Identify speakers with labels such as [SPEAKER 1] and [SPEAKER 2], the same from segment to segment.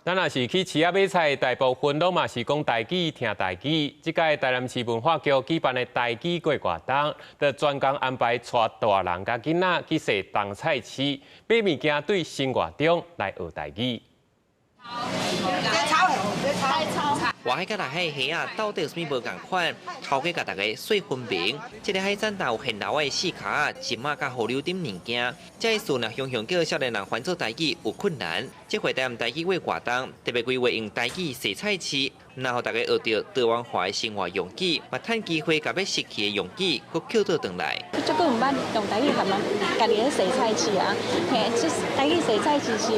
[SPEAKER 1] 咱若是去市仔買菜，大部分攏嘛是講台語、聽台語。這屆台南市文化局舉辦的台語過活動，就專工安排帶大人佮囡仔去踅冬菜市，買物件對生活中來學台語。
[SPEAKER 2] 外海佮內海蝦仔到底有啥物無仝款？頭家共大家細分明。這个海產檔有現撈的四跤仔、蟳仔佮河柳等物件。這意思若雄雄叫少年人翻做台語有困難。這回台南台語月活動特別規劃用台語踅菜市，然後大家學著台灣話的生活用語，嘛趁機會共欲失去的用語閣抾倒轉來。
[SPEAKER 3] 足久毋捌用台語含人家己咧踅菜市啊，嘿，這台語踅菜市是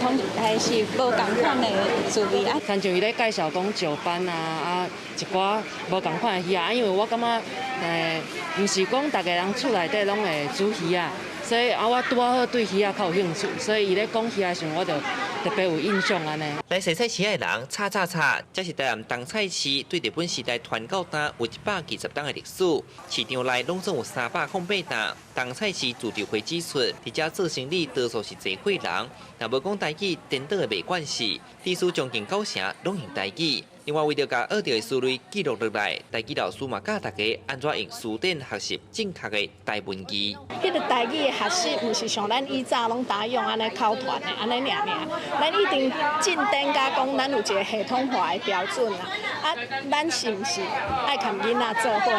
[SPEAKER 3] 通還是無仝款的滋味啊。
[SPEAKER 4] 親像伊咧介紹講石斑啊，啊一寡無仝款的魚仔，因為我感覺毋是講逐个人厝內底攏會煮魚仔，所以啊我拄仔好對魚仔較有興趣，所以伊咧講魚仔的時陣，我就特別有印象按呢。
[SPEAKER 2] 來踅菜市的人，吵吵吵，這是台南冬菜市對日本時代傳到今有120冬的歷史。市場內攏總有308擔。冬菜市自籌會指出，佇遮做生理多數是濟歲人，若無講台語，顛倒會袂慣勢。歷史將近九成攏用台語。另外，為著共學著的詞彙記錄落來，台語老師嘛教大家按怎用辭典學習正確的台文字。
[SPEAKER 5] 彼个台語的學習，毋是像咱以早攏知影按呢口傳的按呢爾爾，咱一定進展甲講，咱有一个系統化的標準啦。啊，咱是毋是愛共囡仔做伙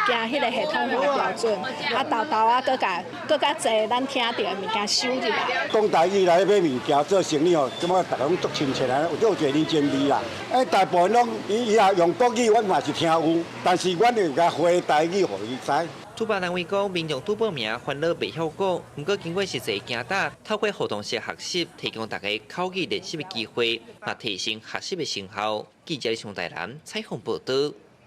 [SPEAKER 5] 行彼个系統化標準？啊，沓沓仔閣共閣較濟咱聽著的物件收入來。
[SPEAKER 6] 講台語來買物件做生意吼，感覺大家攏足親切啊，有一個人情味啦。欸，大部分攏伊伊也用國語，阮嘛是聽有，但是阮會共回台語予伊知。
[SPEAKER 2] 主辦單位講，民眾拄報名煩惱袂曉講，毋過經過實際行踏，透過互動式學習，提供大家口語練習的機會，嘛提升學習的成效。記者上台南採訪報導。